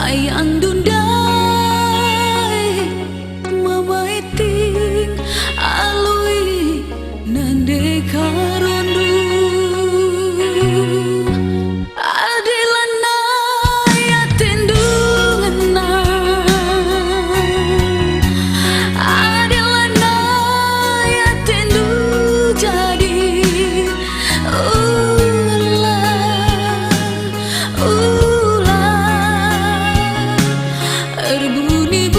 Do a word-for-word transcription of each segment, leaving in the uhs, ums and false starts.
Ayang ndai, Mama Iting, alu i nande karondu. Adi lanai atendu ngena, adi lanai atendu jadi, ula, ula erbuni-buni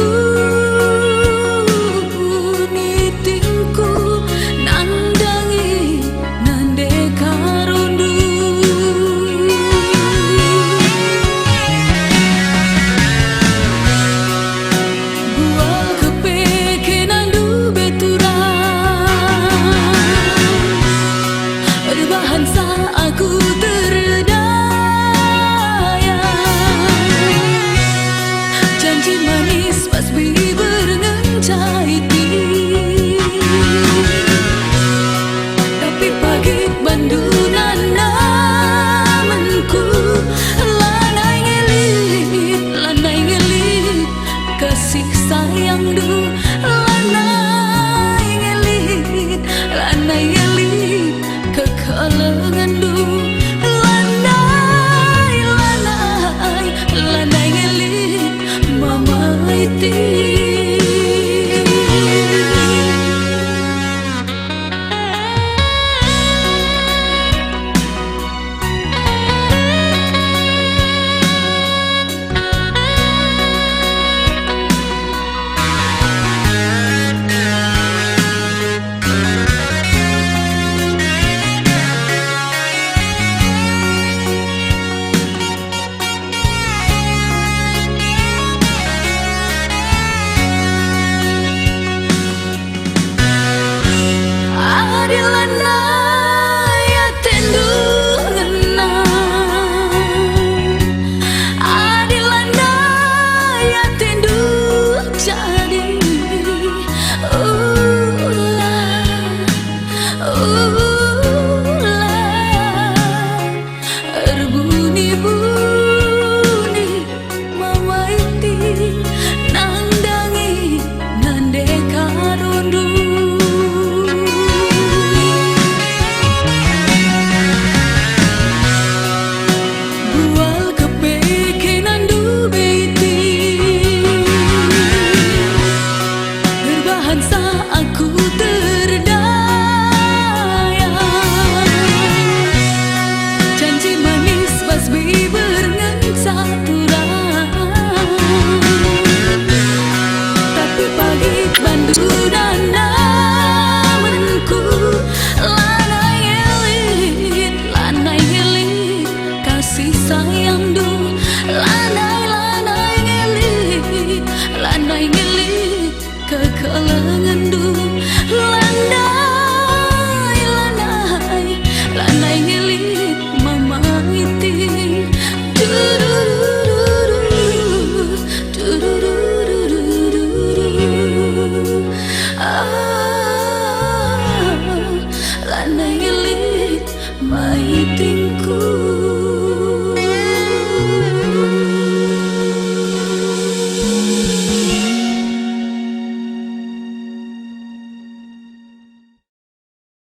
tingku nandangi nande karondu. Bual kepe kenandu beturan, erbahansa aku terdaya. Janji manis pas bibir ngenca iti. Tapi pagi bandu nana menku, lanai ngelit, lanai ngelit kasih sayangndu, lanai ngelit, lanai ngelit kekelengenndu, lanai, lanai, lanai ngelit Mama Iting. Adi lanai atendu ngena, adi lanai atendu jadi, ula, ula erbuni-buni Mama Iting nandangi nande karondu. Bual kepe kenandu be Iting, erbahansa aku terdaya. Janji manis bas bibir ngenca turang. Tapi pagi bandu